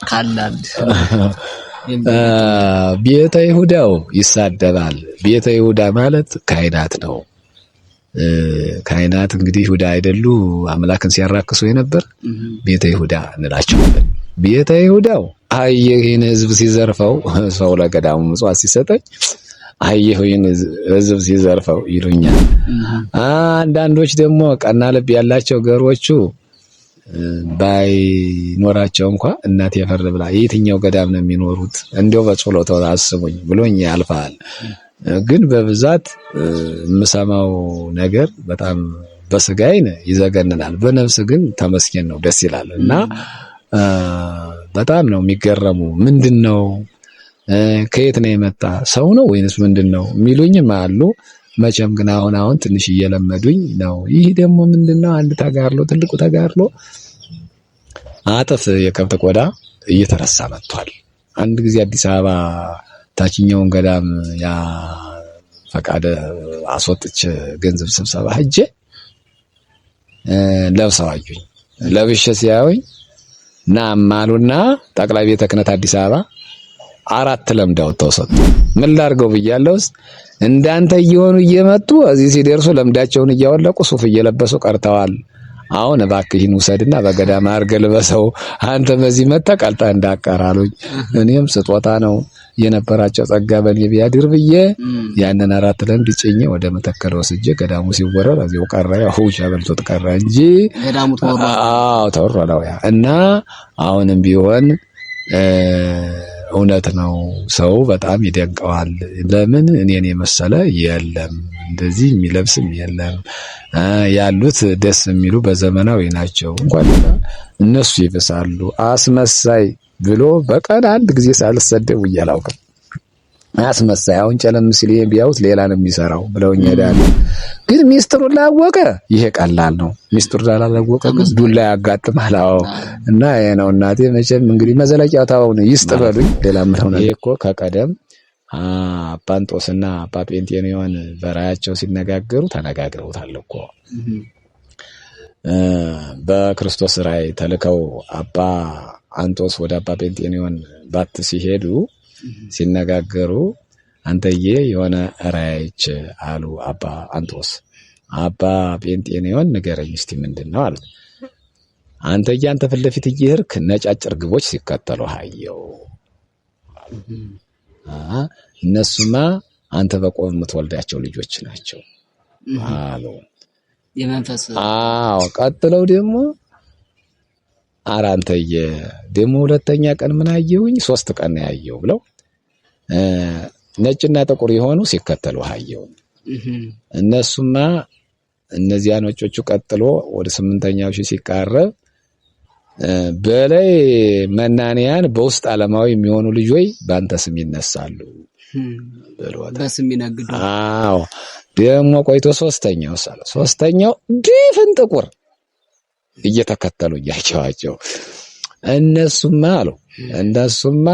ካላል ቤተ ይሁዳው ይሳደባል። ቤተ ይሁዳ ማለት ካህናት ነው። ካህናት እንግዲህ ይሁዳ አይደሉ አምላክን ሲያራክሱ የነበር ቤተ ይሁዳ እንላቸዋለን። ቤተ ይሁዳው አየህ ይህን ህዝብ ሲዘርፈው፣ ሰው ለገዳሙ ምጽዋት ሲሰጠኝ አየህ ይህን ህዝብ ሲዘርፈው ይሉኛል። አንዳንዶች ደግሞ ቀና ልብ ያላቸው ገሮቹ ባይኖራቸው እንኳ እናቴ ፈር ብላ የትኛው ገዳም ነው የሚኖሩት እንዲያው በጸሎት አስቡኝ ብሎኝ ያልፋል። ግን በብዛት የምሰማው ነገር በጣም በስጋዬ ይዘገንናል፣ በነፍስ ግን ተመስገን ነው፣ ደስ ይላል። እና በጣም ነው የሚገረሙ። ምንድነው ከየት ነው የመጣ ሰው ነው ወይንስ ምንድነው የሚሉኝም አሉ። መቼም ግን አሁን አሁን ትንሽ እየለመዱኝ ነው። ይህ ደግሞ ምንድነው አንድ ተጋድሎ፣ ትልቁ ተጋድሎ አጥፍ የከብት ቆዳ እየተረሳ መጥቷል። አንድ ጊዜ አዲስ አበባ ታችኛውን ገዳም ያ ፈቃደ አስወጥቼ ገንዘብ ስብሰባ ሄጄ ለብሰው አዩኝ። ለብሼ ሲያዩኝ ናም አሉና ጠቅላይ ቤተ ክህነት አዲስ አበባ 4 ለምድ አውጥተው ሰጡ። ምን ላድርገው ብያለሁስ እንዳንተ እየሆኑ እየመጡ እዚህ ሲደርሱ ለምዳቸውን እያወለቁ ሱፍ እየለበሱ ቀርተዋል። አሁን እባክህ ይህን ውሰድና በገዳም አድርገህ ልበሰው፣ አንተ በዚህ መጥተህ ቀልጠህ እንዳትቀር አሉኝ። እኔም ስጦታ ነው የነበራቸው ጸጋ በኔ ቢያድር ብዬ ያንን 4 ለምድ ጭኜ ወደ መተከል ወስጄ ገዳሙ ሲወረር እዚያው ቀረ። ያው ውሻ በልቶት ቀረ እንጂ ገዳሙ ተወሯል። አዎ ተወሯል። አዎ ያ እና አሁንም ቢሆን እውነት ነው፣ ሰው በጣም ይደንቀዋል። ለምን እኔን የመሰለ የለም፣ እንደዚህ የሚለብስም የለም። ያሉት ደስ የሚሉ በዘመናዊ ናቸው፣ እንኳን እነሱ ይብሳሉ። አስመሳይ ብሎ በቀን አንድ ጊዜ ሳልሰደብ ውዬ አላውቅም። አስመሳይ አሁን ጨለም ሲል ይሄን ቢያዩት ሌላ ነው የሚሰራው ብለውኝ ሄዳሉ። ግን ሚስጥሩን ላወቀ ይሄ ቀላል ነው። ሚስጥሩን ላላወቀ ግን ዱላ ያጋጥማል። አዎ እና ይሄ ነው እናቴ። መቼም እንግዲህ መዘለቂያው ታውን ይስጥ በሉኝ። ሌላ ምለው ነገር እኮ ከቀደም አባ እንጦስና አባ ጴንጤኔዎን በራያቸው ሲነጋገሩ ተነጋግረውታል እኮ። በክርስቶስ ራእይ ተልከው አባ አንጦስ ወደ አባ ጴንጤኔዎን ባት ሲሄዱ ሲነጋገሩ አንተዬ የሆነ ራእይ አይቼ አሉ አባ አንጦስ። አባ ጴንጤኔዎን ንገረኝ እስቲ ምንድነው አሉት። አንተዬ አንተ ፊት ለፊት እየሄድክ ነጫጭ እርግቦች ሲከተሉ አየሁ። እነሱማ አንተ በቆብ የምትወልዳቸው ልጆች ናቸው አሉ። የመንፈስ አዎ። ቀጥለው ደግሞ ኧረ አንተዬ ደግሞ ሁለተኛ ቀን ምን አየሁኝ? 3 ቀን ነው ያየው ብለው ነጭና ጥቁር የሆኑ ሲከተሉ አየሁ። እነሱማ እነዚያ ነጮቹ ቀጥሎ ወደ 8ኛው ሺህ ሲቃረብ በላይ መናንያን በውስጥ ዓለማዊ የሚሆኑ ልጆች ባንተ ስም ይነሳሉ ብሎታል። በስም ይነግዱ። አዎ። ደግሞ ቆይቶ ሶስተኛው ሳለ ሶስተኛው ድፍን ጥቁር እየተከተሉ እያቸዋቸው እነሱማ አሉ እነሱማ